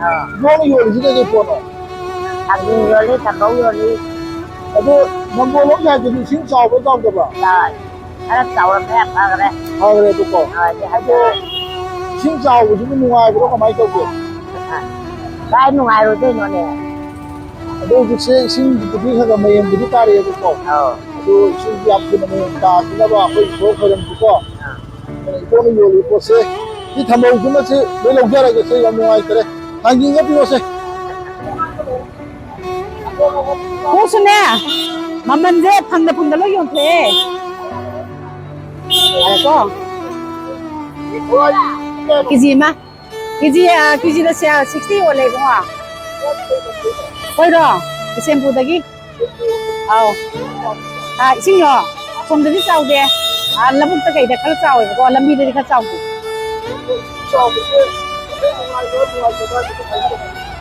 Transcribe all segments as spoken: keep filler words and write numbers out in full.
ꯑꯥ꯫ ꯏꯕꯣꯛꯅ ꯌꯣꯜꯂꯤꯁꯤ ꯀꯩꯀꯩ ꯄꯣꯠꯅꯣ? ꯊꯥꯡꯖꯤꯡ ꯌꯣꯜꯂꯤ, ꯊꯝꯕꯧ ꯌꯣꯜꯂꯤ꯫ ꯑꯗꯨ ꯅꯝꯕꯣꯜꯂꯣꯝ ꯁꯥꯏꯠꯇꯗꯤ ꯏꯁꯤꯡ ꯆꯥꯎꯕ꯭ꯔꯥ ꯆꯥꯎꯗꯕ꯭ꯔꯥ? ꯆꯥꯎꯏ꯫ ꯈꯔ ꯆꯥꯎꯔꯝꯃꯦ, ꯐꯈ꯭ꯔꯦ꯫ ꯐꯈ꯭ꯔꯦꯕꯀꯣ? ꯑꯥ, ꯍꯧꯖꯤꯛ ꯑꯗꯣ ꯍꯟꯗꯛ ꯏꯁꯤꯡ ꯆꯥꯎꯕꯁꯤꯕꯨ ꯅꯨꯡꯉꯥꯏꯕ꯭ꯔꯣ, ꯀꯃꯥꯏꯅ ꯇꯧꯒꯦ? ꯀꯥꯏ ꯅꯨꯡꯉꯥꯏꯔꯣꯏꯗꯣꯏꯅꯣꯅꯦ? ꯑꯗꯣ ꯍꯧꯖꯤꯛꯁꯦ ꯏꯁꯤꯡꯕꯨꯗꯤ ꯈꯔ ꯈꯔ ꯃꯌꯦꯡꯕꯨꯗꯤ ꯇꯥꯔꯛꯑꯦꯕꯀꯣ꯫ ꯑꯧ꯫ ꯑꯗꯣ ꯏꯁꯤꯡꯁꯤ ꯌꯥꯝ ꯊꯨꯅ ꯃꯌꯦꯡ ꯇꯥꯗꯅꯕ ꯑꯩꯈꯣꯏ ꯏꯁꯣꯔ ꯈꯣꯏꯔꯝꯁꯤꯀꯣ꯫ ꯑꯥ꯫ ꯑꯗꯨꯅ ꯏꯕꯣꯛꯅ ꯌꯣꯜꯂꯤꯕ ꯄꯣꯠꯁꯦ ꯁꯤ ꯊꯝꯕꯧꯁꯤꯃꯁꯦ ꯂꯣꯏ ꯂꯧꯖꯔꯒꯦ, ꯁꯦ ꯌꯥꯝ ꯅꯨꯡꯉꯥꯏꯇꯔꯦ꯫ ꯊꯥꯡꯖꯤꯡꯒ ꯄꯤꯔꯣꯁꯦ꯫ ꯄꯣꯠꯁꯨꯅꯦ, ꯃꯃꯜꯁꯦ ꯐꯪꯗ ꯐꯪꯗ ꯂꯣꯏ ꯌꯣꯟꯊꯣꯛꯑꯦ꯫ ꯌꯥꯔꯦꯀꯣ? ꯀꯦꯖꯤ ꯑꯃ꯫ ꯀꯦꯖꯤ, ꯑ, ꯀꯦꯖꯤꯗ ꯁꯦ, sixty ꯌꯣꯜꯂꯦ ꯏꯕꯨꯡꯉꯣ꯫ ꯑꯩꯈꯣꯏꯔꯣ? ꯕꯤꯁꯦꯝꯄꯨꯔꯗꯒꯤ꯫ ꯑꯥꯎ꯫ ꯑ, ꯏꯁꯤꯡꯂꯣ? ꯑꯁꯣꯝꯗꯗꯤ ꯆꯥꯎꯗꯦ꯫ ꯑ, ꯂꯧꯕꯨꯛꯇ ꯀꯩꯗ ꯈꯔ ꯆꯥꯎꯋꯦꯕꯀꯣ, ꯂꯝꯕꯤꯗꯗꯤ ꯈꯔ ꯆꯥꯎꯗꯦ꯫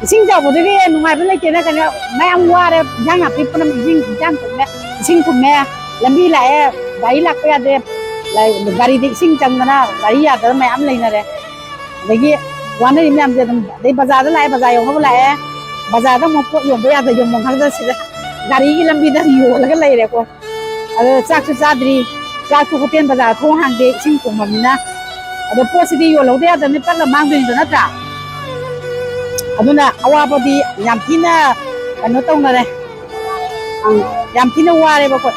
ꯏꯁꯤꯡ ꯆꯥꯎꯕꯗꯨꯗꯤ ꯅꯨꯡꯉꯥꯏꯕ ꯂꯩꯇꯦꯅ, ꯀꯩꯅꯣ, ꯃꯌꯥꯝ ꯋꯥꯔꯦ, ꯏꯟꯖꯥꯡ ꯅꯥꯄꯤ ꯄꯨꯝꯅꯃꯛ ꯏꯁꯤꯡ, ꯏꯟꯖꯥꯡ ꯊꯨꯝꯃꯦ, ꯏꯁꯤꯡ ꯊꯨꯝꯃꯦ, ꯂꯝꯕꯤ ꯂꯥꯛꯑꯦ, ꯒꯥꯔꯤ ꯂꯥꯛꯄ ꯌꯥꯗꯦ, ꯂꯩ-, ꯒꯥꯔꯤꯗ ꯏꯁꯤꯡ ꯆꯪꯗꯅ ꯒꯥꯔꯤ ꯌꯥꯗꯕ ꯃꯌꯥꯝ ꯂꯩꯅꯔꯦ꯫ ꯑꯗꯒꯤ ꯋꯥꯅꯔꯤ ꯃꯌꯥꯝꯁꯦ ꯑꯗꯨꯝ, ꯑꯗꯩ ꯕꯖꯥꯔꯗ ꯂꯥꯛꯑꯦ, ꯕꯖꯥꯔ ꯌꯧꯅꯕ ꯂꯥꯛꯑꯦ, ꯕꯖꯥꯔꯗ ꯑꯃꯨꯛ ꯄꯣꯠ ꯌꯣꯟꯕ ꯌꯥꯗ ꯌꯣꯟꯐꯝ ꯈꯪꯗ ꯁꯤꯗ ꯒꯥꯔꯤꯒꯤ ꯂꯝꯕꯤꯗ ꯌꯣꯜꯂꯒ ꯂꯩꯔꯦꯀꯣ꯫ ꯑꯗꯣ ꯆꯥꯛꯁꯨ ꯆꯥꯗ꯭ꯔꯤ, ꯆꯥꯛꯁꯨ ꯍꯣꯇꯦꯜ ꯕꯖꯥꯔ ꯊꯣꯡ ꯍꯥꯡꯗꯦ, ꯏꯁꯤꯡ ꯊꯨꯝꯃꯕꯅꯤꯅ꯫ ꯑꯗꯣ ꯄꯣꯠꯁꯤꯗꯤ ꯌꯣꯜꯍꯧꯗ ꯌꯥꯗꯕꯅꯤ, ꯄꯠꯂ ꯃꯥꯡꯗꯣꯏꯅꯤꯗꯣ, ꯅꯠꯇ꯭ꯔꯥ? ꯑꯗꯨꯅ ꯑꯋꯥꯕꯗꯤ ꯌꯥꯝ ꯊꯤꯅ ꯀꯩꯅꯣ ꯇꯧꯅꯔꯦ꯫ ꯎꯝ, ꯌꯥꯝ ꯊꯤꯅ ꯋꯥꯔꯦꯕ ꯑꯩꯈꯣꯏ꯫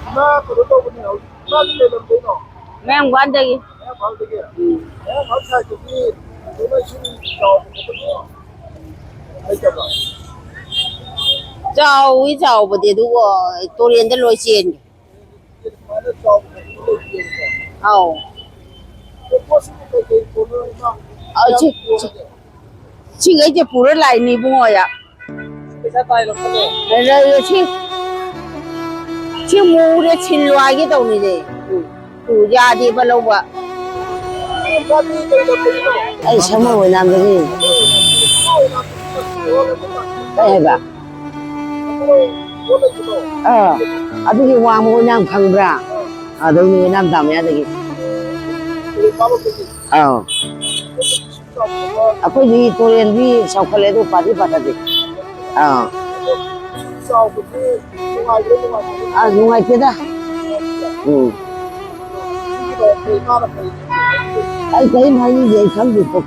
ꯏꯃꯥ ꯀꯩꯅꯣ ꯇꯧꯕꯅꯦ ꯍꯧꯖꯤꯛ꯫ ꯏꯃꯥꯗꯤ ꯀꯩ ꯂꯝꯗꯩꯅꯣ? ꯃꯌꯥꯡ ꯏꯝꯐꯥꯜꯗꯒꯤ꯫ ꯃꯌꯥꯡ ꯏꯝꯐꯥꯜꯗꯒꯤ? ꯎꯝ꯫ ꯃꯌꯥꯡ ꯏꯝꯐꯥꯜ ꯁꯥꯏꯠꯇꯗꯤ ꯀꯩꯅꯣ ꯏꯁꯤꯡ ꯆꯥꯎꯕ ꯈꯣꯠꯄꯗꯣ ꯂꯩꯇꯕ꯭ꯔꯣ? ꯆꯥꯎꯏ ꯆꯥꯎꯕꯗꯤ, ꯑꯗꯨꯕꯨ ꯇꯨꯔꯦꯟꯗ ꯂꯣꯏ ꯆꯦꯟꯒ꯭ꯔꯦ꯫ ꯇꯨꯔꯦꯟꯗ ꯆꯦꯟꯕ ꯁꯨꯃꯥꯏꯅ ꯆꯥꯎꯕ ꯈꯣꯠꯄꯗꯣ ꯂꯩꯇꯦꯕꯀꯣ? ꯑꯧ꯫ ꯑꯗꯣ ꯄꯣꯠꯁꯤꯕꯨ ꯀꯩꯀꯩ ꯄꯣꯠꯅꯣ ꯏꯃꯥ? ꯑ, ꯁꯤ, ꯌꯥꯝ ꯁꯤ, ꯌꯣꯜꯂꯒꯦ? ꯁꯤꯈꯩꯁꯦ ꯄꯨꯔ ꯂꯥꯛꯏꯅꯤ ꯏꯕꯨꯡꯉꯣ ꯑꯩ꯫ ꯄꯩꯁꯥ ꯇꯥꯏ ꯂꯧꯈꯠꯂꯦ꯫ ꯂꯩꯔꯦ, ꯁꯤ, ꯁꯤ ꯃꯨꯔꯦ, ꯁꯤꯜꯂꯣ ꯍꯥꯏꯒꯦ ꯇꯧꯅꯤꯅꯦ꯫ ꯎꯝ, ꯎꯝ, ꯌꯥꯗꯦꯕ ꯂꯧꯕ꯫ ꯃꯥꯗꯤ ꯀꯩ ꯂꯝꯗꯒꯤꯅꯣ? ꯑꯩ ꯁꯥꯃꯨ ꯑꯣꯏꯅꯥꯝꯗꯒꯤ꯫ ꯁꯥꯃꯨ ꯑꯣꯏꯅꯥꯝꯗꯒꯤ ꯀꯩ ꯍꯥꯏꯕ? ꯁꯥꯃꯨ ꯌꯣꯜꯂꯛꯏꯗꯣ? ꯑꯥ, ꯑꯗꯨꯒꯤ ꯋꯥꯡꯃ ꯑꯣꯏꯅꯥꯝ ꯈꯪꯕ꯭ꯔꯥ? ꯑꯗꯩꯅꯦ, ꯏꯅꯥꯝ ꯇꯥ ꯃꯌꯥꯗꯒꯤ꯫ ꯑꯥꯎ꯫ ꯑꯩꯈꯣꯏꯗꯤ ꯇꯨꯔꯦꯟꯗꯤ ꯆꯥꯎꯈꯠꯂꯦ, ꯑꯗꯨ ꯄꯥꯗꯤ ꯄꯥꯊꯗꯦ꯫ ꯑꯥ꯫ ꯆꯥꯎꯕꯁꯤ ꯅꯨꯡꯉꯥꯏꯕ꯭ꯔꯥ ꯅꯨꯡꯉꯥꯏꯇꯕ꯭ꯔꯥ? ꯑꯥ, ꯅꯨꯡꯉꯥꯏꯇꯦꯗ꯫ ꯎꯝ꯫ ꯑꯩ ꯀꯔꯤꯝ ꯍꯥꯏꯅꯤꯡꯗꯦ, ꯑꯩ ꯈꯪꯗꯦꯀꯣ꯫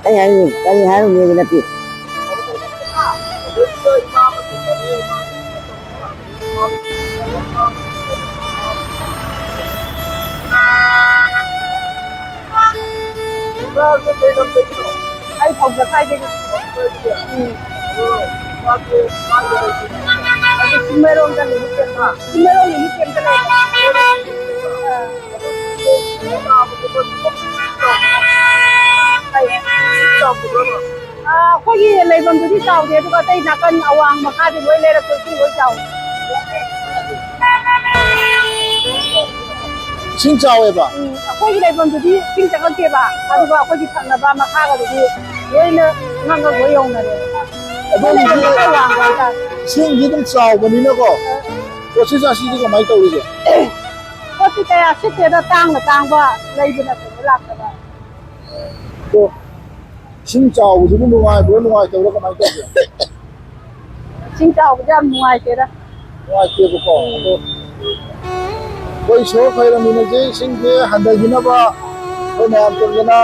ꯑꯩ ꯍꯥꯏꯅꯤꯡ-, ꯀꯔꯤ ꯍꯥꯏꯔꯨꯅꯦꯒꯦ ꯅꯠꯇꯦ꯫ ꯑꯩ ꯐꯧꯗ ꯀꯥꯏꯗꯒꯤ? ꯎꯝ꯫ ꯑꯗꯨ ꯆꯤꯡꯃꯩꯔꯣꯡꯗ ꯂꯩꯕ ꯀꯦꯝꯄ? ꯆꯤꯡꯃꯩꯔꯣꯡ ꯂꯩꯕ ꯀꯦꯝꯄꯇ ꯂꯩꯕ꯫ ꯑꯥ꯫ ꯑꯥ, ꯑꯩꯈꯣꯏꯒꯤ ꯂꯩꯐꯝꯗꯨꯗꯤ ꯆꯥꯎꯗꯦ, ꯑꯗꯨꯒ ꯑꯇꯩ ꯅꯥꯀꯟ ꯑꯋꯥꯡ ꯃꯈꯥꯗꯤ ꯂꯣꯏ ꯂꯩꯔꯛꯇꯣ ꯏꯁꯤꯡ ꯂꯣꯏ ꯆꯥꯎꯏ꯫ ꯏꯁꯤꯡ ꯆꯥꯎꯋꯦꯕ? ꯎꯝ, ꯑꯩꯈꯣꯏꯒꯤ ꯂꯩꯐꯝꯗꯨꯗꯤ ꯏꯁꯤꯡ ꯆꯪꯉꯛꯇꯦꯕ, ꯑꯗꯨꯒ ꯑꯩꯈꯣꯏꯒꯤ ꯊꯪꯅꯕ ꯃꯈꯥꯒꯗꯨꯗꯤ ꯂꯣꯏꯅ ꯉꯛꯉꯛ ꯂꯣꯏ ꯌꯧꯅꯔꯦ꯫ ꯑꯗꯣꯝꯒꯤꯗꯤ ꯂꯩꯐꯝꯗꯣ ꯈꯔ ꯋꯥꯡꯕ ꯍꯥꯏꯇꯥꯔꯦ꯫ ꯏꯁꯤꯡꯗꯤ ꯑꯗꯨꯝ ꯆꯥꯎꯕꯅꯤꯅꯀꯣ, ꯑ꯫ ꯄꯣꯠꯁꯤ ꯆꯥꯁꯤꯗꯤ ꯀꯃꯥꯏꯅ ꯇꯧꯔꯤꯒꯦ? ꯄꯣꯠꯇꯤ ꯀꯌꯥ ꯁꯤꯠꯇꯦꯗ, ꯇꯥꯡꯅ ꯇꯥꯡꯕ ꯂꯩꯕ ꯅꯠꯇꯕ ꯂꯥꯛꯇꯕ꯫ ꯑꯗꯣ ꯏꯁꯤꯡ ꯆꯥꯎꯕꯁꯤꯕꯨ ꯅꯨꯡꯉꯥꯏꯕ꯭ꯔꯣ, ꯅꯨꯡꯉꯥꯏꯇꯕ꯭ꯔꯣ, ꯀꯃꯥꯏꯅ ꯇꯧꯒꯦ? ꯏꯁꯤꯡ ꯆꯥꯎꯕꯁꯦ ꯌꯥꯝ ꯅꯨꯡꯉꯥꯏꯇꯦꯗ꯫ ꯅꯨꯡꯉꯥꯏꯇꯦꯕꯀꯣ꯫ ꯑꯗꯣ ꯑꯩꯈꯣꯏ ꯏꯁꯣꯔ ꯈꯣꯏꯔꯝꯃꯤꯟꯅꯁꯦ, ꯏꯁꯤꯡꯁꯦ ꯍꯟꯊꯈꯤꯅꯕ ꯑꯩꯈꯣꯏ ꯃꯌꯥꯝ ꯄꯨꯟꯗꯅ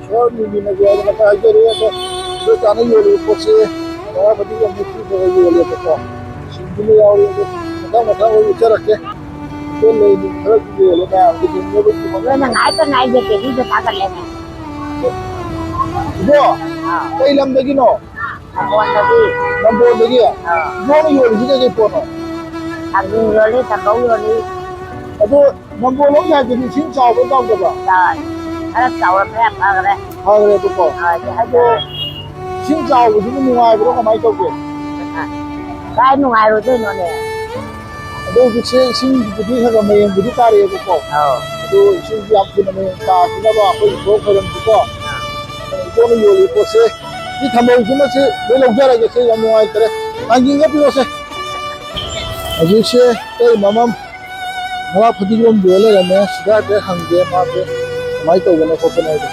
ꯏꯁꯣꯔ ꯅꯤꯡꯃꯤꯟꯅꯁꯦ ꯍꯥꯏꯗꯅ ꯑꯩꯈꯣꯏ ꯍꯥꯏꯖꯔꯤ꯫ ꯑꯗꯣ ꯏꯁꯣꯔ ꯆꯥꯅ ꯌꯣꯜꯂꯤꯕ ꯄꯣꯠꯁꯦ ꯃꯔꯥ ꯃꯇꯤꯛ ꯌꯥꯝ ꯅꯨꯡꯁꯤꯅ ꯌꯣꯜꯂꯦꯕꯀꯣ꯫ ꯁꯤꯡꯗꯨꯅ ꯌꯥꯎꯔꯤ꯫ ꯑꯗꯣ ꯃꯊꯪ ꯃꯊꯪ ꯑꯩ ꯎꯠꯆꯔꯛꯀꯦ꯫ ꯄꯣꯠ ꯂꯩ ꯈꯔꯁꯨ ꯌꯣꯜꯂꯦ ꯃꯌꯥꯝꯒꯤ ꯅꯤꯡꯅꯕꯒꯤ ꯃꯑꯣꯡ꯫ ꯂꯣꯏꯅ ꯉꯥꯏꯇ ꯉꯥꯏꯗꯦ, ꯀꯦꯖꯤꯗ ꯊꯥꯒꯠꯂꯦꯅꯦ꯫ ꯏꯕꯣ, ꯑꯥ꯫ ꯀꯩ ꯂꯝꯗꯒꯤꯅꯣ? ꯅꯝꯕꯣꯜꯗꯒꯤ꯫ ꯅꯝꯕꯣꯜꯗꯒꯤ? ꯑꯥ꯫ ꯏꯕꯣꯅ ꯌꯣꯜꯂꯤꯁꯤ ꯀꯩꯀꯩ ꯄꯣꯠꯅꯣ? ꯊꯥꯡꯖꯤꯡ ꯌꯣꯜꯂꯤ, ꯊꯝꯕꯧ ꯌꯣꯜꯂꯤ꯫ ꯑꯗꯣ ꯅꯝꯕꯣꯜ ꯂꯣꯝꯒꯤ ꯍꯥꯏꯗꯨꯗꯤ ꯏꯁꯤꯡ ꯆꯥꯎꯕ꯭ꯔꯥ ꯆꯥꯎꯗꯕ꯭ꯔꯥ? ꯆꯥꯎꯔꯦ꯫ ꯈꯔ ꯆꯥꯎꯔꯝꯃꯦ, ꯌꯥꯝ ꯐꯈ꯭ꯔꯦ꯫ ꯐꯈ꯭ꯔꯦꯕꯀꯣ꯫ ꯑꯥ, ꯑꯗꯣ ꯍꯥꯏꯗꯤ ꯏꯁꯤꯡ ꯆꯥꯎꯕꯗꯨꯕꯨ ꯅꯨꯡꯉꯥꯏꯕ꯭ꯔꯣ, ꯀꯃꯥꯏꯅ ꯇꯧꯒꯦ? ꯀꯥꯏ ꯅꯨꯡꯉꯥꯏꯔꯣꯏꯗꯣꯏꯅꯣꯅꯦ? ꯑꯗꯣ ꯍꯧꯖꯤꯛꯁꯦ ꯏꯁꯤꯡꯕꯨꯗꯤ ꯈꯔ ꯈꯔ ꯃꯌꯦꯡꯕꯨꯗꯤ ꯇꯥꯔꯛꯑꯦꯕꯀꯣ꯫ ꯑꯧ꯫ ꯑꯗꯣ ꯏꯁꯤꯡꯁꯤ ꯌꯥꯝ ꯊꯨꯅ ꯃꯌꯦꯡ ꯇꯥꯈꯤꯅꯕ ꯑꯩꯈꯣꯏ ꯏꯁꯣꯔ ꯈꯣꯏꯔꯝꯁꯤꯀꯣ꯫ ꯑꯥ꯫ ꯏꯕꯣꯅ ꯌꯣꯜꯂꯤ ꯄꯣꯠꯁꯦ, ꯁꯤ ꯊꯝꯕꯧꯁꯤꯃꯁꯦ ꯂꯣꯏ ꯂꯧꯖꯔꯒꯦꯁꯦ, ꯌꯥꯝ ꯅꯨꯡꯉꯥꯏꯇ꯭ꯔꯦ꯫ ꯊꯥꯡꯖꯤꯡꯒ ꯄꯤꯔꯣꯁꯦ꯫ ꯍꯧꯖꯤꯛꯁꯦ ꯀꯩ ꯃꯃꯝ ꯉꯔꯥꯡ ꯐꯗꯤꯒꯣꯝ ꯌꯣꯜ ꯂꯩꯔꯝꯃꯦ, ꯁꯤꯗ ꯍꯥꯏꯐꯦꯠ ꯍꯪꯒꯦ ꯃꯥꯁꯦ ꯀꯃꯥꯏꯅ ꯇꯧꯕꯅꯣ ꯈꯣꯠꯄꯅꯣ ꯍꯥꯏꯗꯣ꯫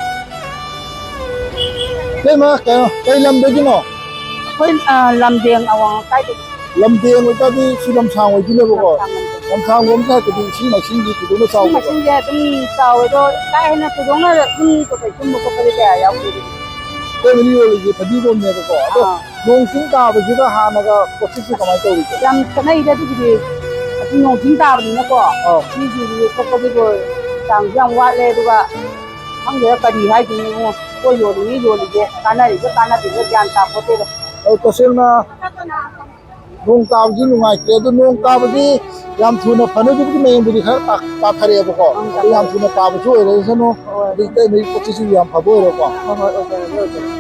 ꯏꯇꯩꯃ, ꯀꯩꯅꯣ, ꯀꯩ ꯂꯝꯗꯒꯤꯅꯣ? ꯑꯩꯈꯣꯏ, ꯑ, ꯂꯝꯗꯦꯡ ꯑꯋꯥꯡ ꯂꯩꯀꯥꯏꯗꯒꯤ꯫ ꯂꯝꯗꯦꯡ ꯑꯣꯏꯇꯥꯔꯗꯤ ꯁꯤ ꯂꯝꯁꯥꯡ ꯑꯣꯏꯗꯣꯏꯅꯦꯕꯀꯣ꯫ ꯂꯝꯁꯥꯡ ꯂꯝꯗꯦꯡ꯫ ꯂꯝꯁꯥꯡ ꯂꯣꯝ ꯁꯥꯏꯠꯇꯗꯤ ꯏꯁꯤꯡ ꯃꯥꯏꯁꯤꯡꯗꯤ ꯊꯣꯏꯗꯣꯛꯅ ꯏꯁꯤꯡ ꯆꯥꯎꯗꯕ꯭ꯔꯣ? ꯃꯥꯏꯁꯤꯡꯁꯦ ꯑꯗꯨꯝ ꯆꯥꯎꯋꯦ, ꯑꯗꯣ ꯀꯥ ꯍꯦꯟꯅ ꯊꯣꯏꯗꯣꯛꯅ ꯑꯗꯨꯝ ꯀꯩꯁꯨꯝ ꯊꯨꯝꯕ ꯈꯣꯠꯄꯗꯤ ꯀꯌꯥ ꯌꯥꯎꯗꯦ꯫ ꯑꯩꯈꯣꯏ ꯌꯣꯜꯂꯤꯁꯦ ꯐꯗꯤꯒꯣꯝꯅꯦꯕꯀꯣ꯫ ꯑꯗꯣ ꯑꯥ꯫ ꯅꯣꯡ ꯆꯤꯡ ꯇꯥꯕꯁꯤꯒ ꯍꯥꯟꯅꯒ ꯄꯣꯠꯁꯤꯠꯁꯦ ꯀꯃꯥꯏꯅ ꯇꯧꯔꯤꯒꯦ? ꯌꯥꯝ ꯈꯦꯠꯅꯩꯗ ꯑꯗꯨꯕꯨꯗꯤ꯫ ꯑꯗꯨꯝ ꯅꯣꯡ ꯆꯤꯡ ꯇꯥꯕꯅꯤꯅꯀꯣ꯫ ꯑꯥ꯫ ꯃꯤꯁꯤꯡꯁꯦ ꯊꯣꯛꯄꯗꯤꯀꯣ ꯆꯥꯡꯁꯨ ꯌꯥꯝ ꯋꯥꯠꯂꯦ꯫ ꯑꯗꯨꯒ ꯈꯪꯗꯦꯗ ꯀꯔꯤ ꯍꯥꯏꯗꯣꯏꯅꯣ ꯏꯕꯨꯡꯉꯣ꯫ ꯄꯣꯠ ꯌꯣꯜꯂꯤꯅꯤ ꯌꯣꯜꯂꯤꯁꯦ, ꯀꯥꯟꯅꯔꯤꯕ ꯀꯥꯟꯅꯗ꯭ꯔꯤꯕ ꯒ꯭ꯌꯥꯟ ꯇꯥꯄꯣꯠꯇꯦꯗ꯫ ꯑꯗꯣ ꯇꯁꯦꯡꯅ ꯅꯣꯡ ꯇꯥꯕꯁꯤ ꯅꯨꯡꯉꯥꯏꯇ꯭ꯔꯦ꯫ ꯑꯗꯣ ꯅꯣꯡ ꯇꯥꯕꯁꯤ ꯌꯥꯝ ꯊꯨꯅ ꯐꯅꯕꯒꯤ ꯃꯑꯣꯡꯗꯨꯗꯤ ꯈꯔ ꯇꯥ-, ꯇꯥꯊꯔꯛꯑꯦꯕꯀꯣ꯫ ꯎꯝ, ꯑꯗꯣ ꯌꯥꯝ ꯊꯨꯅ ꯇꯥꯕꯁꯨ ꯑꯣꯏꯔꯁꯅꯨ꯫ ꯍꯣꯏ꯫ ꯑꯗꯩ ꯏꯇꯩꯃꯒꯤ ꯄꯣꯠ ꯆꯩꯁꯨ ꯌꯥꯝ ꯐꯕ ꯑꯣꯏꯔꯣꯀꯣ꯫ ꯍꯣꯏ, ꯍꯣꯏ, ꯑꯣꯏꯖꯔꯒꯦ, ꯑꯣꯏꯖꯔꯒꯦ꯫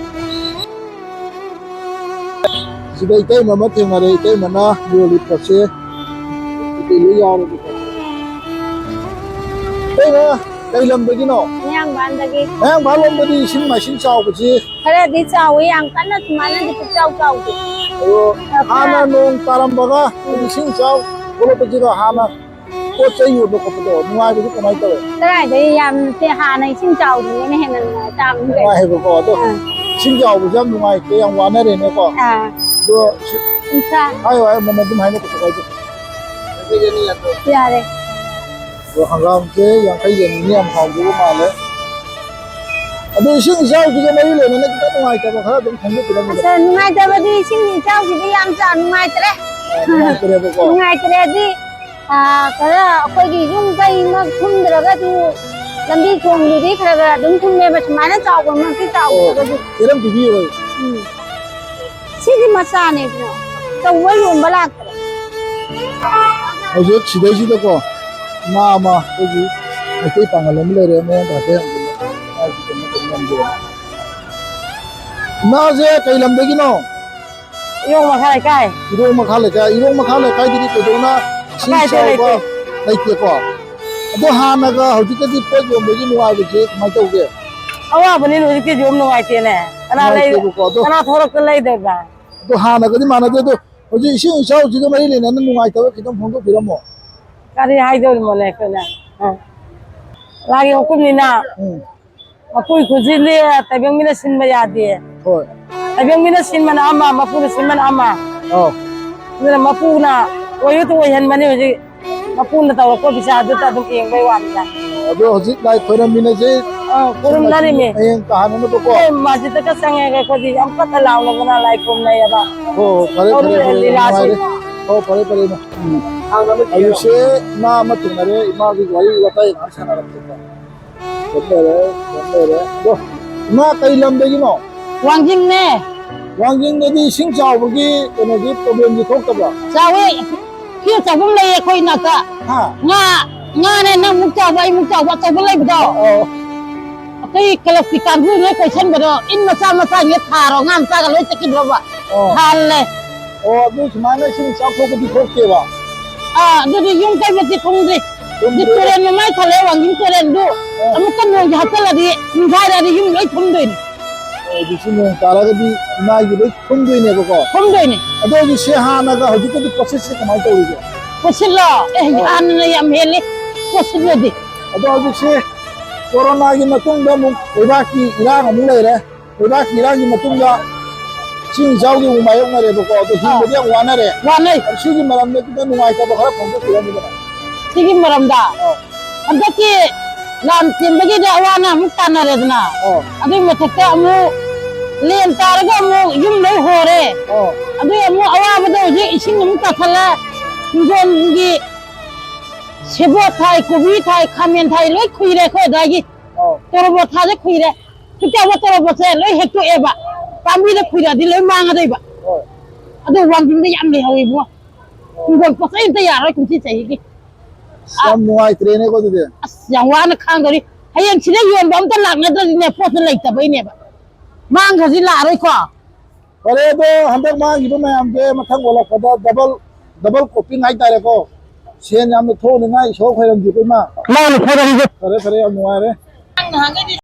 ꯁꯤꯗ ꯏꯇꯩꯃ ꯑꯃ ꯊꯦꯡꯅꯔꯦ꯫ ꯏꯇꯩꯃꯅ ꯌꯣꯜꯂꯤ ꯄꯣꯠꯁꯦ ꯀꯩꯀꯩ ꯂꯣꯏ ꯌꯥꯎꯔꯦꯕꯀꯣ꯫ ꯏꯇꯩꯃ, ꯀꯩ ꯂꯝꯗꯒꯤꯅꯣ? ꯃꯌꯥꯡꯕꯥꯟꯗꯒꯤ꯫ ꯃꯌꯥꯡꯕꯥꯟ ꯂꯣꯝꯗꯗꯤ ꯏꯁꯤꯡ ꯃꯥꯏꯁꯤꯡ ꯆꯥꯎꯕꯁꯤ ꯈꯔꯗꯤ ꯆꯥꯎꯋꯤ, ꯌꯥꯝ ꯀꯟꯅ ꯁꯨꯃꯥꯏꯅꯗꯤ ꯄꯨꯛꯆꯥꯎ ꯆꯥꯎꯗꯦ꯫ ꯑꯗꯣ ꯑ, ꯈꯔ ꯍꯥꯟꯅ ꯅꯣꯡ ꯇꯥꯔꯝꯕꯒ ꯎꯝ꯫ ꯏꯁꯤꯡ ꯏꯆꯥꯎ ꯊꯣꯛꯂꯛꯄꯁꯤꯒ ꯍꯥꯟꯅ ꯄꯣꯠ ꯆꯩ ꯌꯣꯟꯕ ꯈꯣꯠꯄꯗꯣ ꯅꯨꯡꯉꯥꯏꯕꯗꯤ ꯀꯃꯥꯏꯅ ꯇꯧꯋꯦ? ꯀꯗꯥꯏꯗꯒꯤ ꯌꯥꯝ ꯅꯠꯇꯦ, ꯍꯥꯟꯅ ꯏꯁꯤꯡ ꯆꯥꯎꯗ꯭ꯔꯤꯉꯩꯅ ꯍꯦꯟꯅ ꯅꯨꯡꯉꯥꯏ, ꯇꯥꯡꯉꯤ ꯀꯩꯅꯣ꯫ ꯅꯨꯡꯉꯥꯏꯌꯦꯕꯀꯣ, ꯑꯗꯣ ꯑꯥ꯫ ꯏꯁꯤꯡ ꯆꯥꯎꯕꯁꯦ ꯌꯥꯝ ꯅꯨꯡꯉꯥꯏꯇꯦ, ꯌꯥꯝ ꯋꯥꯅꯔꯦꯅꯦꯀꯣ꯫ ꯑꯥ꯫ ꯑꯗꯣ ꯁꯤ-, ꯀꯨꯟꯊ꯭ꯔꯥ꯫ ꯍꯥꯏꯌꯣ, ꯍꯥꯏꯌꯣ, ꯃꯃꯜ ꯑꯗꯨꯝ ꯍꯥꯏꯅ ꯀꯩꯁꯨ ꯀꯥꯏꯗꯦ꯫ ꯌꯥꯔꯦ꯫ ꯑꯗꯣ ꯍꯪꯒꯥꯝꯁꯦ ꯌꯥꯡꯈꯩꯒꯤ ꯑꯅꯤꯅꯤ, ꯌꯥꯝ ꯍꯥꯎꯗꯧꯕ ꯃꯥꯜꯂꯦ꯫ ꯑꯗꯣ ꯏꯁꯤꯡ ꯏꯆꯥꯎꯁꯤꯒ ꯃꯔꯤ ꯂꯩꯅꯅ ꯈꯤꯇꯪ ꯅꯨꯡꯉꯥꯏꯇꯕ ꯈꯔ ꯑꯗꯨꯝ ꯐꯣꯡꯗꯣꯛꯄꯤꯔꯝꯃꯨꯅꯦ꯫ ꯑꯁ, ꯅꯨꯡꯉꯥꯏꯇꯕꯗꯤ ꯏꯁꯤꯡ ꯏꯆꯥꯎꯁꯤꯗꯤ ꯌꯥꯝ ꯆꯥꯎ ꯅꯨꯡꯉꯥꯏꯇ꯭ꯔꯦ꯫ ꯑ, ꯅꯨꯡꯉꯥꯏꯇ꯭ꯔꯦꯕꯀꯣ꯫ ꯅꯨꯡꯉꯥꯏꯇ꯭ꯔꯦꯗꯤ, ꯑ, ꯈꯔ ꯑꯩꯈꯣꯏꯒꯤ ꯌꯨꯝ ꯀꯩꯃꯛ ꯊꯨꯝꯗ꯭ꯔꯒꯁꯨ ꯂꯝꯕꯤ ꯊꯣꯡꯗꯨꯗꯤ ꯈꯔ ꯈꯔ ꯑꯗꯨꯝ ꯊꯨꯝꯃꯦꯕ, ꯁꯨꯃꯥꯏꯅ ꯆꯥꯎꯕꯃꯛꯇꯤ ꯑꯣ, ꯆꯥꯎꯗ꯭ꯔꯒꯁꯨ꯫ ꯆꯦꯔꯪ ꯄꯤꯕꯤꯌꯨ꯫ ꯎꯝ꯫ ꯁꯤꯗꯤ ꯃꯆꯥꯅꯦ ꯏꯕꯨꯡꯉꯣ꯫ ꯑꯆꯧꯕ ꯌꯣꯟꯕ ꯂꯥꯛꯇ꯭ꯔꯦ꯫ ꯍꯧꯖꯤꯛ ꯁꯤꯗꯩꯁꯤꯗꯀꯣ, ꯏꯃꯥ ꯑꯃ ꯑꯩꯈꯣꯏꯒꯤ ꯃꯩꯇꯩ ꯄꯥꯉꯜ ꯑꯃ ꯂꯩꯔꯦ, ꯃꯉꯣꯟꯗ ꯍꯥꯏꯐꯦꯠ ꯍꯪꯒꯦ꯫ ꯃꯥꯒꯤ ꯀꯩꯅꯣ ꯀꯩꯅꯣ ꯌꯥꯝ ꯂꯩꯔꯦ꯫ ꯏꯃꯥꯁꯦ ꯀꯩ ꯂꯝꯗꯒꯤꯅꯣ? ꯏꯔꯣꯡ ꯃꯈꯥ ꯂꯩꯀꯥꯏ꯫ ꯏꯔꯣꯡ ꯃꯈꯥ ꯂꯩꯀꯥꯏ, ꯏꯔꯣꯡ ꯃꯈꯥ ꯂꯩꯀꯥꯏꯗꯗꯤ ꯊꯣꯏꯗꯣꯛꯅ ꯏꯁꯤꯡ ꯑꯀꯥꯏꯗ ꯆꯥꯎꯕ ꯂꯩꯇꯦ꯫ ꯂꯩꯇꯦꯀꯣ꯫ ꯑꯗꯣ ꯍꯥꯟꯅꯒ ꯍꯧꯖꯤꯛꯀꯗꯤ ꯄꯣꯠ ꯌꯣꯟꯕꯒꯤ ꯅꯨꯡꯉꯥꯏꯕꯁꯦ ꯀꯃꯥꯏꯅ ꯇꯧꯒꯦ? ꯑꯋꯥꯕꯅꯤꯅ ꯍꯧꯖꯤꯛꯇꯤ ꯌꯣꯟ ꯅꯨꯡꯉꯥꯏꯇꯦꯅꯦ꯫ ꯀꯅꯥ ꯂꯩ-, ꯅꯨꯡꯉꯥꯏꯇꯦꯕꯀꯣ, ꯑꯗꯣ ꯀꯅꯥ ꯊꯣꯛꯂꯛꯇ ꯂꯩꯗꯣꯏꯕ? ꯑꯗꯣ ꯍꯥꯟꯅꯒꯗꯤ ꯃꯥꯟꯅꯗꯦ꯫ ꯑꯗꯣ ꯍꯧꯖꯤꯛ ꯏꯁꯤꯡ ꯏꯆꯥꯎꯁꯤꯒ ꯃꯔꯤ ꯂꯩꯅꯅ ꯅꯨꯡꯉꯥꯏꯇꯕ ꯈꯤꯇꯪ ꯐꯣꯡꯗꯣꯛꯄꯤꯔꯝꯃꯣ꯫ ꯀꯔꯤ ꯍꯥꯏꯗꯧꯔꯤꯃꯣꯅꯦ ꯑꯩꯈꯣꯏꯅ? ꯑ꯫ ꯂꯥꯏꯒꯤ ꯍꯧꯀꯨꯝꯅꯤꯅ ꯎꯝ꯫ ꯃꯄꯨꯒꯤ ꯈꯨꯖꯤꯟꯗꯤ ꯇꯥꯏꯕꯪ ꯃꯤꯅ ꯁꯤꯟꯕ ꯌꯥꯗꯦ꯫ ꯍꯣꯏ꯫ ꯇꯥꯏꯕꯪ ꯃꯤꯅ ꯁꯤꯟꯕꯅ ꯑꯃ, ꯃꯄꯨꯅ ꯁꯤꯟꯕꯅ ꯑꯃ꯫ ꯑꯧ꯫ ꯑꯗꯨꯅ ꯃꯄꯨꯅ ꯑꯣꯏꯔꯨꯗ ꯑꯣꯏꯍꯟꯕꯅꯤ ꯍꯧꯖꯤꯛ꯫ ꯃꯄꯨꯅ ꯇꯧꯔꯛꯄ ꯕꯤꯆꯥꯔꯗꯨꯗ ꯑꯗꯨꯝ ꯌꯦꯡꯕꯩ ꯋꯥꯅꯤꯗ꯫ ꯑꯗꯣ ꯍꯧꯖꯤꯛ ꯂꯥꯏ ꯈꯣꯏꯔꯝꯃꯤꯟꯅꯁꯦ꯫ ꯑꯥ, ꯈꯨꯔꯨꯝꯅꯔꯤꯃꯤ꯫ ꯍꯌꯦꯡ ꯇꯥꯍꯟꯅꯅꯕꯀꯣ꯫ ꯑꯩꯈꯣꯏ ꯃꯁꯖꯤꯠꯇꯒ ꯆꯪꯉꯦꯒ ꯑꯩꯈꯣꯏꯗꯤ ꯌꯥꯝ ꯀꯟꯅ ꯂꯥꯎꯅꯗꯅ ꯂꯥꯏ ꯈꯨꯔꯨꯝꯅꯩꯌꯦꯕ꯫ ꯍꯣ, ꯍꯣ, ꯐꯔꯦ, ꯐꯔꯦ, ꯇꯧꯔꯤꯕ ꯐꯔꯦ, ꯂꯤꯂꯥꯁꯤ꯫ ꯅꯨꯡꯉꯥꯏꯔꯦ꯫ ꯍꯣ, ꯐꯔꯦ, ꯐꯔꯦ, ꯏꯃꯥ꯫ ꯎꯝ꯫ ꯍꯧꯖꯤꯛꯁꯦ ꯏꯃꯥ ꯑꯃ ꯊꯦꯡꯅꯔꯦ, ꯏꯃꯥꯒꯤ ꯋꯥꯔꯤ ꯋꯥꯇꯥꯏ ꯉꯥꯏꯍꯥꯛ ꯁꯥꯟꯅꯔꯛꯀꯦꯀꯣ꯫ ꯐꯣꯟ ꯇꯧꯔꯦ, ꯐꯣꯟ ꯇꯧꯔꯦ꯫ ꯑꯗꯣ, ꯏꯃꯥ, ꯀꯩ ꯂꯝꯗꯒꯤꯅꯣ? ꯋꯥꯡꯖꯤꯡꯅꯦ꯫ ꯋꯥꯡꯖꯤꯡꯗꯗꯤ ꯏꯁꯤꯡ ꯆꯥꯎꯕꯒꯤ ꯀꯩꯅꯣꯒꯤ problemꯗꯤ ꯊꯣꯛꯇꯕ꯭ꯔꯣ? ꯆꯥꯎꯋꯦ꯫ ꯄꯨꯈ꯭ꯔꯤ ꯑꯆꯧꯕ ꯑꯃ ꯂꯩꯌꯦ ꯑꯩꯈꯣꯏ ꯏꯅꯥꯛꯇ꯫ ꯍꯥ? ꯉꯥ, ꯉꯥꯅꯦ ꯅꯪꯃꯨꯛ ꯆꯥꯎꯕ, ꯑꯩꯃꯨꯛ ꯆꯥꯎꯕ ꯑꯆꯧꯕ ꯂꯩꯕꯗꯣ꯫ ꯑꯣ꯫ ꯑꯩꯈꯣꯏ clubꯀꯤ ꯀꯥꯡꯕꯨꯅ ꯀꯣꯏꯁꯟꯕꯗꯣ, ꯏꯟ ꯃꯆꯥ ꯃꯆꯥ ꯍꯦꯛ ꯊꯥꯔꯣ, ꯉꯥ ꯃꯆꯥꯒ ꯂꯣꯏ ꯆꯠꯈꯤꯗ꯭ꯔꯣꯕ? ꯑꯣ꯫ ꯍꯥꯜꯂꯦ꯫ ꯑꯣ, ꯑꯗꯨ ꯁꯨꯃꯥꯏꯅ ꯏꯁꯤꯡ ꯏꯆꯥꯎ ꯊꯣꯛꯄꯗꯤ ꯊꯣꯛꯇꯦꯕ? ꯑꯥ, ꯑꯗꯨꯗꯤ ꯌꯨꯝ ꯀꯩꯃꯛꯇꯤ ꯊꯨꯝꯗ꯭ꯔꯤ꯫ ꯊꯨꯝꯗ꯭ꯔꯤ? ꯑꯗꯨ ꯇꯨꯔꯦꯟ ꯃꯃꯥꯏ ꯊꯜꯂꯦ, ꯋꯥꯡꯖꯤꯡ ꯇꯨꯔꯦꯟꯗꯨ꯫ ꯑꯥ꯫ ꯑꯃꯨꯛꯀ ꯅꯣꯡꯁꯦ ꯍꯥꯞꯆꯜꯂꯗꯤ, ꯅꯤꯡꯈꯥꯏꯔꯛꯑꯗꯤ ꯌꯨꯝ ꯂꯣꯏ ꯊꯨꯝꯗꯣꯏꯅꯤ꯫ ꯑꯣ, ꯑꯗꯨꯁꯨ ꯅꯣꯡ ꯇꯥꯔꯒꯗꯤ ꯏꯃꯥꯒꯤ ꯂꯣꯏ ꯊꯨꯝꯗꯣꯏꯅꯦꯕꯀꯣ? ꯊꯨꯝꯗꯣꯏꯅꯦ꯫ ꯑꯗꯣ ꯍꯧꯖꯤꯛꯁꯦ ꯍꯥꯟꯅꯒ ꯍꯧꯖꯤꯛꯀꯗꯤ ꯄꯣꯠꯁꯤꯠꯁꯦ ꯀꯃꯥꯏꯅ ꯇꯧꯔꯤꯒꯦ? ꯄꯣꯠꯁꯤꯠꯂꯣ? ꯑꯦ, ꯑꯥ꯫ ꯍꯥꯟꯅꯅ ꯌꯥꯝ ꯍꯦꯜꯂꯤ, ꯄꯣꯠꯁꯤꯠꯂꯗꯤ꯫ ꯑꯗꯣ ꯍꯧꯖꯤꯛꯁꯦ ꯀꯣꯔꯣꯅꯥꯒꯤ ꯃꯇꯨꯡꯗ ꯑꯃꯨꯛ ꯂꯩꯕꯥꯛꯀꯤ ꯏꯔꯥꯡ ꯑꯃꯨꯛ ꯂꯩꯔꯦ꯫ ꯂꯩꯕꯥꯛꯀꯤ ꯏꯔꯥꯡꯒꯤ ꯃꯇꯨꯡꯗ ꯏꯁꯤꯡ ꯏꯆꯥꯎꯒꯤ ꯑꯃꯨꯛ ꯃꯥꯌꯣꯛꯅꯔꯦꯕꯀꯣ꯫ ꯑꯗꯣ ꯍꯤꯡꯕꯗꯤ ꯌꯥꯝ ꯋꯥꯅꯔꯦ꯫ ꯋꯥꯅꯩ꯫ ꯑꯗꯣ ꯁꯤꯒꯤ ꯃꯔꯝꯗ ꯈꯤꯇꯪ ꯅꯨꯡꯉꯥꯏꯇꯕ ꯈꯔ ꯐꯣꯡꯗꯣꯛꯄꯤꯔꯝꯃꯨꯗꯅ꯫ ꯁꯤꯒꯤ ꯃꯔꯝꯗ ꯑꯧ꯫ ꯍꯟꯗꯛꯀꯤ ꯂꯥꯟ ꯆꯦꯟꯕꯒꯤꯗ ꯑꯋꯥ ꯑꯅꯥ ꯑꯃꯨꯛ ꯇꯥꯅꯔꯦꯗꯅ꯫ ꯑꯧ꯫ ꯑꯗꯨꯒꯤ ꯃꯊꯛꯇ ꯑꯃꯨꯛ ꯂꯦꯟ ꯇꯥꯔꯒ ꯑꯃꯨꯛ ꯌꯨꯝ ꯂꯣꯏ ꯍꯣꯔꯦ꯫ ꯑꯧ꯫ ꯑꯗꯨꯒꯤ ꯑꯃꯨꯛ ꯑꯋꯥꯕꯗꯣ ꯍꯧꯖꯤꯛ ꯏꯁꯤꯡ ꯑꯃꯨꯛ ꯇꯥꯁꯜꯂꯦ꯫ ꯍꯤꯡꯒꯣꯜꯒꯤ ꯁꯦꯕꯣꯠ ꯊꯥꯏ, ꯀꯣꯕꯤ ꯊꯥꯏ, ꯈꯥꯃꯦꯟ ꯊꯥꯏ, ꯂꯣꯏ ꯈꯨꯏꯔꯦ ꯑꯩꯈꯣꯏ ꯑꯗꯥꯏꯒꯤ꯫ ꯑꯧ꯫ ꯇꯣꯔꯣꯕꯣꯠ ꯊꯥꯁꯦ ꯈꯨꯏꯔꯦ꯫ ꯁꯨꯛ ꯆꯥꯎꯕ ꯇꯣꯔꯣꯕꯣꯠꯁꯦ ꯂꯣꯏ ꯍꯦꯛꯇꯣꯛꯑꯦꯕ꯫ ꯄꯥꯝꯕꯤꯗ ꯈꯨꯏꯔꯛꯑꯗꯤ ꯂꯣꯏ ꯃꯥꯡꯉꯗꯣꯏꯕ꯫ ꯍꯣꯏ꯫ ꯑꯗꯨ ꯋꯥꯡꯖꯤꯡꯗ ꯌꯥꯝ ꯂꯩꯍꯧꯋꯤꯕꯣ꯫ ꯑꯣ꯫ ꯍꯤꯡꯒꯣꯜ ꯄꯣꯠꯆꯩ ꯑꯝꯇ ꯌꯥꯔꯔꯣꯏ ꯀꯨꯝꯁꯤ ꯆꯍꯤꯒꯤ꯫ ꯑꯁ, ꯌꯥꯝ ꯅꯨꯡꯉꯥꯏꯇ꯭ꯔꯦꯅꯦꯀꯣ ꯑꯗꯨꯗꯤ꯫ ꯑꯁ, ꯌꯥꯝ ꯋꯥꯅ ꯈꯥꯡꯗꯧꯔꯤ꯫ ꯍꯌꯦꯡ ꯁꯤꯗ ꯌꯣꯟꯕ ꯑꯝꯇ ꯂꯥꯛꯅꯗ꯭ꯔꯗꯤꯅꯦ, ꯄꯣꯠꯇꯨ ꯂꯩꯇꯕꯩꯅꯦꯕ꯫ ꯃꯥꯡꯈ꯭ꯔꯗꯤ ꯂꯥꯛꯑꯔꯣꯏꯀꯣ꯫ ꯐꯔꯦ, ꯑꯗꯣ ꯍꯟꯗꯛ ꯃꯥꯡꯈꯤꯕ ꯃꯌꯥꯝꯁꯦ ꯃꯊꯪ ꯑꯣꯜꯂꯛꯄꯗ double, double coping ꯍꯥꯏꯇꯥꯔꯦꯀꯣ꯫ ꯁꯦꯟ ꯌꯥꯝꯅ ꯊꯣꯛꯅꯤꯡꯉꯥꯏ ꯏꯁꯣꯔ ꯈꯣꯏꯔꯝꯁꯤꯀꯣ ꯏꯃꯥ꯫ ꯃꯥꯅ ꯐꯔꯦ꯫ ꯐꯔꯦ, ꯐꯔꯦ, ꯌꯥꯝ ꯅꯨꯡꯉꯥꯏꯔꯦ꯫ ꯅꯪ ꯅꯍꯥꯟꯒꯩꯗꯤ